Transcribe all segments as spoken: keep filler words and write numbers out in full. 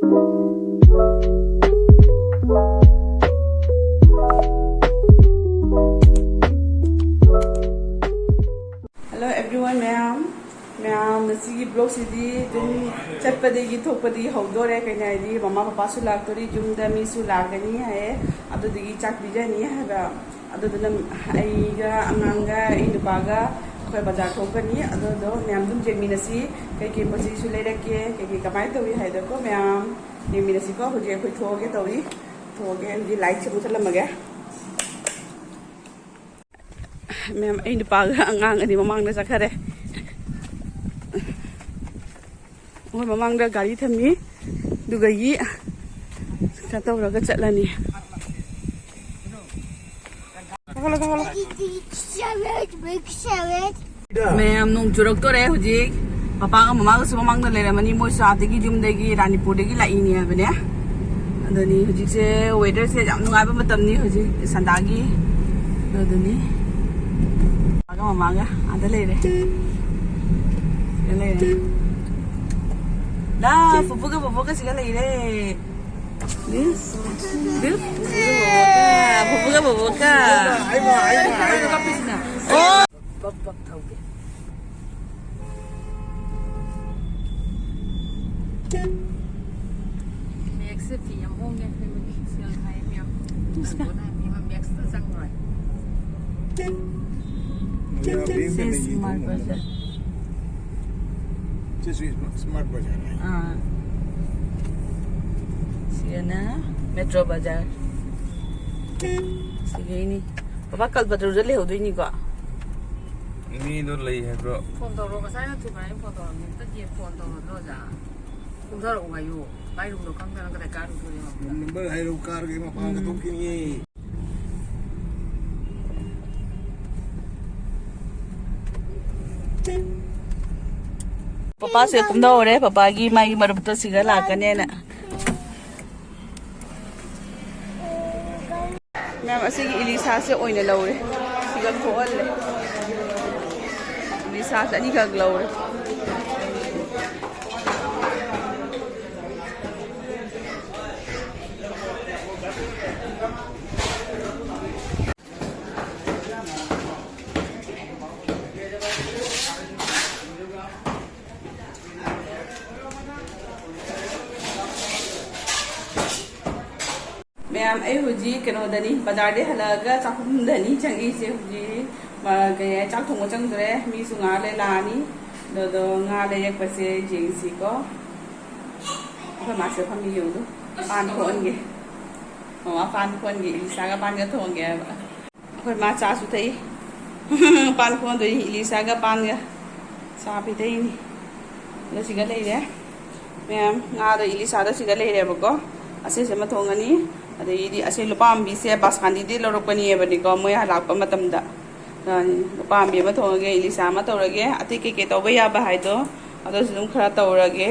Hello everyone, ꯃꯌꯥꯝ꯫ ꯃꯌꯥꯝ, ꯉꯁꯤꯒꯤ vlogꯁꯤꯗꯤ ꯑꯗꯨꯝ ꯆꯠꯄꯗꯒꯤ ꯊꯣꯛꯄꯗꯒꯤ ꯍꯧꯗꯣꯔꯦ꯫ ꯀꯩꯅꯣ ꯍꯥꯏꯗꯤ, ꯃꯃꯥ ꯄꯄꯥꯁꯨ ꯂꯥꯛꯇꯣꯔꯤ, ꯌꯨꯝꯗ ꯃꯤꯁꯨ ꯂꯥꯛꯀꯅꯤ ꯍꯥꯏꯌꯦ, ꯑꯗꯨꯗꯨꯒꯤ ꯆꯥꯛ ꯄꯤꯖꯅꯤ ꯍꯥꯏꯕ꯫ ꯑꯗꯨꯗꯨꯅ ꯑꯩꯒ, ꯑꯉꯥꯡꯒ, ꯑꯩ ꯅꯨꯄꯥꯒ ꯑꯩꯈꯣꯏ ꯕꯖꯥꯔ ꯊꯣꯛꯀꯅꯤ꯫ ꯑꯗꯨꯗꯣ ꯃꯌꯥꯝ ꯑꯗꯨꯝ ꯌꯦꯡꯃꯤꯟꯅꯁꯤ, ꯀꯩꯀꯩ ꯄꯣꯠ ꯆꯩꯁꯨ ꯂꯩꯔꯛꯀꯦ, ꯀꯩꯀꯩ ꯀꯃꯥꯏꯅ ꯇꯧꯏ ꯍꯥꯏꯗꯣꯀꯣ ꯃꯌꯥꯝ꯫ ꯌꯦꯡꯃꯤꯟꯅꯁꯤꯀꯣ꯫ ꯍꯧꯖꯤꯛ ꯑꯩꯈꯣꯏ ꯊꯣꯛꯑꯒꯦ ꯇꯧꯔꯤ꯫ ꯊꯣꯛꯑꯒꯦ꯫ ꯍꯧꯖꯤꯛ lightꯁꯦ ꯃꯨꯊꯠꯂꯝꯃꯒꯦ꯫ ꯃꯌꯥꯝ, ꯑꯩ ꯅꯨꯄꯥꯒ ꯑꯉꯥꯡ ꯑꯅꯤ ꯃꯃꯥꯡꯗ ꯆꯠꯈꯔꯦ꯫ ꯃꯣꯏ ꯃꯃꯥꯡꯗ ꯒꯥꯔꯤ ꯊꯝꯃꯤ꯫ ꯑꯗꯨꯒ ꯌꯤ ꯀꯩꯅꯣ ꯇꯧꯔꯒ ꯆꯠꯂꯅꯤ꯫ ꯃꯌꯥꯝ, ꯅꯣꯡ ꯆꯨꯔꯛꯇꯣꯔꯦ ꯍꯧꯖꯤꯛ꯫ ꯄꯄꯥꯒ ꯃꯃꯥꯒꯁꯨ ꯃꯃꯥꯡꯗ ꯂꯩꯔꯝꯃꯅꯤ꯫ ꯃꯣꯏꯁꯨ ꯑꯥꯗꯒꯤ, ꯌꯨꯝꯗꯒꯤ, ꯔꯥꯅꯤꯄꯨꯔꯗꯒꯤ ꯂꯥꯛꯏꯅꯦ ꯍꯥꯏꯕꯅꯦ꯫ ꯑꯗꯨꯅꯤ ꯍꯧꯖꯤꯛꯁꯦ, weatherꯁꯦ ꯌꯥꯝ ꯅꯨꯡꯉꯥꯏꯕ ꯃꯇꯝꯅꯤ ꯍꯧꯖꯤꯛ, ꯁꯟꯗꯥꯒꯤ꯫ ꯑꯗꯨꯅꯤ ꯄꯄꯥꯒ ꯃꯃꯥꯒ ꯑꯥꯗ ꯂꯩꯔꯦ꯫ ꯁꯤꯗ ꯂꯩꯔꯦ꯫ ꯂꯥ, ꯄꯨꯄꯨꯒ ꯕꯣꯕꯣꯒ ꯁꯤꯗ ꯂꯩꯔꯦ꯫ ꯗꯤꯞ, ꯗꯤꯞ, ꯕꯣꯕꯣꯒ ꯕꯣꯕꯣꯒ꯫ ꯑꯣ꯫ ꯕꯛ ꯕꯛ ꯊꯧꯒꯦ꯫ Maxꯁꯦ ꯐꯤ ꯌꯥꯝ ꯍꯣꯡꯉꯦ, ꯑꯩꯈꯣꯏ ꯃꯅꯤ ꯁꯦꯜ ꯊꯥꯏ ꯃꯌꯥꯝ꯫ ꯇꯥꯡꯕ ꯊꯥꯏ ꯃꯌꯥꯝ, Maxꯇ ꯆꯪꯉꯨꯔꯦ꯫ ꯁꯤ smart bazar꯫ ꯁꯤꯁꯨ smart bazar ꯍꯥꯏ꯫ ꯑꯥ꯫ ꯁꯤꯒꯅ Metro Bazar꯫ ꯁꯤꯒꯤꯅꯤ꯫ ꯄꯄꯥ ꯀꯜꯄꯇꯔꯨꯗ ꯂꯩꯍꯧꯗꯣꯏꯅꯤꯀꯣ? ꯃꯤꯗꯣ ꯂꯩ ꯍꯥꯏꯕ꯭ꯔꯣ? ꯐꯣꯟ ꯇꯧꯔꯣ, ꯉꯁꯥꯏ ꯅꯠꯇ꯭ꯔꯣ ꯏꯕꯥꯅꯤ ꯐꯣꯟ ꯇꯧꯔꯝꯃꯤ? ꯑꯝꯇ ꯐꯣꯟ ꯇꯧꯔꯣ, ꯑꯣꯖꯥ꯫ ꯀꯨꯝꯊꯔꯛꯎ ꯍꯥꯏꯌꯨ꯫ ꯀꯥꯏꯔꯨꯝꯗꯣ ꯈꯪꯗꯅ ꯀꯗꯥꯏ ꯀꯥꯔꯨꯗꯣꯔꯤꯅꯣ? Room number ꯍꯥꯏꯔꯛꯎ, ꯀꯥꯔꯒꯦ ꯃꯄꯥꯟꯗ ꯊꯣꯛꯈꯤꯅꯤꯌꯦ꯫ ꯄꯄꯥꯁꯦ ꯀꯨꯝꯊꯍꯧꯔꯦ, ꯄꯄꯥꯒꯤ ꯃꯥꯒꯤ ꯃꯔꯨꯞꯇꯣ ꯁꯤꯒ ꯂꯥꯛꯀꯅꯦꯅ꯫ ꯃꯌꯥꯝ, ꯑꯁꯤꯒꯤ ꯏꯂꯤꯁꯥꯁꯦ ꯑꯣꯏꯅ ꯂꯧꯔꯦ꯫ ꯁꯤꯒ ꯊꯣꯛꯍꯜꯂꯦ꯫ ꯏꯂꯤꯁꯥꯁꯦ ꯑꯅꯤꯈꯛ ꯂꯧꯔꯦ꯫ ꯃꯌꯥꯝ, ꯑꯩ ꯍꯧꯖꯤꯛ ꯀꯩꯅꯣꯗꯅꯤ, ꯕꯖꯥꯔꯗꯩ ꯍꯜꯂꯛꯑꯒ ꯆꯥꯛꯈꯨꯝꯗꯅꯤ ꯆꯪꯉꯛꯏꯁꯦ ꯍꯧꯖꯤꯛ꯫ ꯃ-, ꯀꯩ ꯍꯥꯏ, ꯆꯥꯛ ꯊꯣꯡꯕ ꯆꯪꯗꯣꯔꯦ, ꯃꯤꯁꯨ ꯉꯥꯏꯍꯥꯛ ꯂꯩ ꯂꯥꯛꯑꯅꯤ꯫ ꯑꯗꯣ, ꯑꯗꯣ ꯉꯥ ꯂꯩꯔꯛꯄꯁꯦ ꯌꯦꯡꯁꯤꯀꯣ꯫ ꯑꯩꯈꯣꯏ ꯃꯥꯁꯤꯗ ꯐꯝꯃꯤ ꯌꯦꯡꯉꯨꯗꯣ꯫ ꯄꯥꯟ ꯈꯣꯛꯍꯟꯒꯦ꯫ ꯃꯃꯥ ꯄꯥꯟ ꯈꯣꯛꯍꯟꯒꯦ, ꯏꯂꯤꯁꯥꯒ ꯄꯥꯟꯒ ꯊꯣꯡꯒꯦ ꯍꯥꯏꯕ꯫ ꯑꯩꯈꯣꯏ ꯃꯥ ꯆꯥꯁꯨ ꯊꯛꯏ꯫ ꯄꯥꯟ ꯈꯣꯛꯍꯟꯗꯣꯏꯅꯤ, ꯏꯂꯤꯁꯥꯒ ꯄꯥꯟꯒ ꯆꯥ ꯄꯤꯊꯛꯏꯅꯤ꯫ ꯑꯗꯣ ꯁꯤꯒ ꯂꯩꯔꯦ꯫ ꯃꯌꯥꯝ, ꯉꯥꯗꯣ ꯏꯂꯤꯁꯥꯗꯣ ꯁꯤꯗ ꯂꯩꯔꯦꯕꯀꯣ꯫ ꯑꯁꯤꯁꯦ ꯑꯃ ꯊꯣꯡꯉꯅꯤ꯫ ꯑꯗꯒꯤꯗꯤ ꯑꯁꯤ ꯂꯨꯄꯥ ꯑꯃꯕꯤꯁꯦ ꯕꯥꯁꯥꯟꯗꯤꯗꯤ ꯂꯧꯔꯛꯄꯅꯦꯕꯅꯤꯀꯣ, ꯃꯣꯏ ꯍꯜꯂꯛꯄ ꯃꯇꯝꯗ꯫ ꯑꯗꯨꯅꯤ, ꯂꯨꯄꯥ ꯑꯃꯕꯤ ꯑꯃ ꯊꯣꯡꯉꯒꯦ, ꯏꯂꯤꯁꯥ ꯑꯃ ꯇꯧꯔꯒꯦ, ꯑꯇꯩ ꯀꯩꯀꯩ ꯇꯧꯕ ꯌꯥꯕ ꯍꯥꯏꯗꯣ ꯑꯗꯨꯁꯨ ꯑꯗꯨꯝ ꯈꯔ ꯇꯧꯔꯒꯦ꯫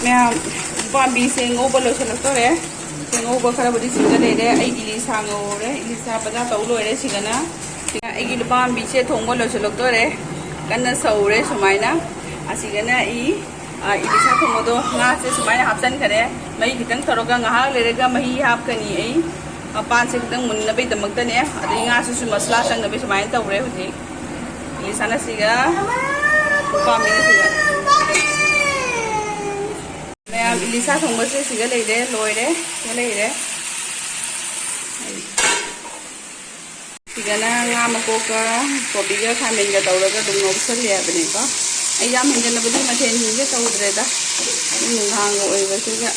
ꯃꯌꯥꯝ, ꯂꯨꯄꯥ ꯑꯃꯕꯤꯁꯦ ꯉꯧꯕ ꯂꯣꯏꯁꯤꯜꯂꯛꯇꯣꯔꯦ꯫ ꯁꯦ ꯉꯧꯕ ꯈꯔꯕꯨꯗꯤ ꯁꯤꯗ ꯂꯩꯔꯦ꯫ ꯑꯩ ꯏꯂꯤꯁꯥ ꯉꯧꯔꯦ, ꯏꯂꯤꯁꯥ ꯕꯖꯥꯔ ꯇꯧ ꯂꯣꯏꯔꯦ ꯁꯤꯗꯅ꯫ ꯑꯩꯒꯤ ꯂꯨꯄꯥ ꯑꯃꯕꯤꯁꯦ ꯊꯣꯡꯕ ꯂꯣꯏꯁꯤꯜꯂꯛꯇꯣꯔꯦ꯫ ꯀꯟꯅ ꯁꯧꯔꯦ ꯁꯨꯃꯥꯏꯅ꯫ ꯑꯁꯤꯒꯅ ꯑꯩ, ꯑ, ꯏꯂꯤꯁꯥ ꯊꯣꯡꯕꯗꯣ ꯉꯥꯁꯦ ꯁꯨꯃꯥꯏꯅ ꯍꯥꯞꯆꯟꯈꯔꯦ꯫ ꯃꯩ ꯈꯤꯇꯪ ꯇꯧꯔꯒ ꯉꯥꯏꯍꯥꯛ ꯂꯩꯔꯒ ꯃꯍꯤ ꯍꯥꯞꯀꯅꯤ ꯑꯩ꯫ ꯃꯄꯥꯟꯁꯦ ꯈꯤꯇꯪ ꯃꯨꯟꯅꯕꯒꯤꯗꯃꯛꯇꯅꯦ꯫ ꯑꯗꯩ ꯉꯥꯁꯤꯁꯨ ꯃꯁꯂꯥ ꯆꯪꯅꯕ ꯁꯨꯃꯥꯏꯅ ꯇꯧꯔꯦ ꯍꯧꯖꯤꯛ꯫ ꯏꯂꯤꯁꯥꯅ ꯁꯤꯒ ꯎꯄꯥꯝꯕꯤꯅ ꯁꯤꯒ꯫ ꯃꯌꯥꯝ, ꯏꯂꯤꯁꯥ ꯊꯣꯡꯕꯁꯦ ꯁꯤꯒ ꯂꯩꯔꯦ, ꯂꯣꯏꯔꯦ, ꯁꯤꯒ ꯂꯩꯔꯦ꯫ ꯁꯤꯗꯅ ꯉꯥ ꯃꯀꯣꯛꯀ ꯀꯣꯕꯤꯒ ꯈꯥꯃꯦꯟꯒ ꯇꯧꯔꯒ ꯑꯗꯨꯝ ꯉꯧꯁꯜꯂꯦ ꯍꯥꯏꯕꯅꯤꯀꯣ꯫ ꯑꯩ ꯌꯥꯝ ꯍꯦꯟꯖꯟꯅꯕꯨꯗꯤ ꯃꯊꯦꯜꯁꯤꯡꯁꯦ ꯇꯧꯗ꯭ꯔꯦꯗ, ꯑꯗꯨꯝ ꯅꯨꯡꯗꯥꯡꯒ ꯑꯣꯏꯕꯁꯤꯒ꯫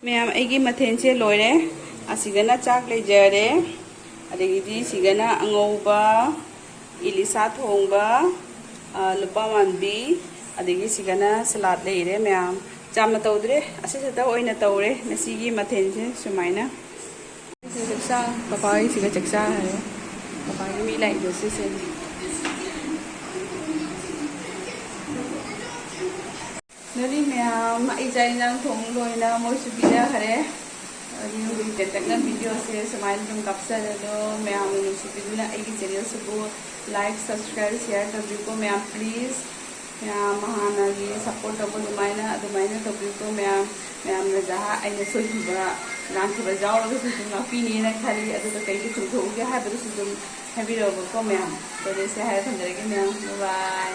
ꯃꯌꯥꯝ, ꯑꯩꯒꯤ ꯃꯊꯦꯜꯁꯦ ꯂꯣꯏꯔꯦ꯫ ꯑꯁꯤꯒꯅ ꯆꯥꯛ ꯂꯩꯖꯔꯦ, ꯑꯗꯒꯤꯗꯤ ꯁꯤꯒꯅ ꯑꯉꯧꯕ, ꯏꯂꯤꯁꯥ ꯊꯣꯡꯕ, ꯑ, ꯂꯨꯄꯥ ꯃꯥꯟꯕꯤ, ꯑꯗꯒꯤ ꯁꯤꯒꯅ ꯁꯂꯥꯗ ꯂꯩꯔꯦ ꯃꯌꯥꯝ꯫ ꯌꯥꯝꯅ ꯇꯧꯗ꯭ꯔꯦ, ꯑꯁꯤ ꯈꯛꯇ ꯑꯣꯏꯅ ꯇꯧꯔꯦ ꯉꯁꯤꯒꯤ ꯃꯊꯦꯜꯁꯦ ꯁꯨꯃꯥꯏꯅ꯫ ꯁꯤꯒ ꯆꯥꯛ ꯆꯥ-, ꯄꯄꯥꯒꯤ ꯁꯤꯒ ꯆꯥꯛ ꯆꯥ ꯍꯥꯏꯔꯦ꯫ ꯄꯄꯥꯒꯤ ꯃꯤ ꯂꯥꯛꯏꯗꯣ ꯁꯤꯁꯦ꯫ ꯅꯣꯏ ꯃꯌꯥꯝ, ꯑꯩ ꯆꯥꯛ ꯏꯟꯖꯥꯡ ꯊꯣꯡ ꯂꯣꯏꯅ ꯃꯣꯏꯁꯨ ꯄꯤꯖꯈꯔꯦ꯫ ꯑꯗꯨ ꯌꯨꯝꯒꯤ ꯇꯦꯟꯇꯛꯅ ꯚꯤꯗꯤꯑꯣꯁꯦ ꯁꯨꯃꯥꯏꯅ ꯑꯗꯨꯝ ꯀꯥꯞꯆꯔꯦ꯫ ꯑꯗꯣ ꯃꯌꯥꯝꯅ ꯅꯨꯡꯁꯤꯕꯤꯗꯨꯅ ꯑꯩꯒꯤ ꯆꯦꯅꯦꯜꯁꯤꯕꯨ ꯂꯥꯏꯛ, ꯁꯕꯁꯀ꯭ꯔꯥꯏꯕ, ꯁꯤꯌꯥꯔ ꯇꯧꯕꯤꯌꯨꯀꯣ ꯃꯌꯥꯝ, ꯄ꯭ꯂꯤꯖ꯫ ꯃꯌꯥꯝ ꯍꯥꯟꯅꯒꯤ ꯁꯞꯄꯣꯔꯠ ꯇꯧꯕ ꯑꯗꯨꯃꯥꯏꯅ, ꯑꯗꯨꯃꯥꯏꯅ ꯇꯧꯕꯤꯌꯨꯀꯣ ꯃꯌꯥꯝ꯫ ꯃꯌꯥꯝꯅ ꯖꯍꯥ ꯑꯩꯅ ꯁꯣꯏꯈꯤꯕ, ꯂꯥꯟꯈꯤꯕ ꯌꯥꯎꯔꯒꯁꯨ ꯑꯗꯨꯝ ꯉꯥꯛꯄꯤꯅꯦꯅ ꯈꯜꯂꯤ꯫ ꯑꯗꯨꯒ ꯀꯩꯗ ꯆꯨꯝꯊꯣꯛꯎꯒꯦ ꯍꯥꯏꯕꯗꯨꯁꯨ ꯑꯗꯨꯝ ꯍꯥꯏꯕꯤꯔꯛꯑꯣꯀꯣ ꯃꯌꯥꯝ꯫ ꯑꯗꯨꯗꯤ ꯁꯤ ꯍꯥꯏꯔ ꯊꯝꯖꯔꯒꯦ ꯃꯌꯥꯝ꯫ ꯕꯥꯏ ꯕꯥꯏ꯫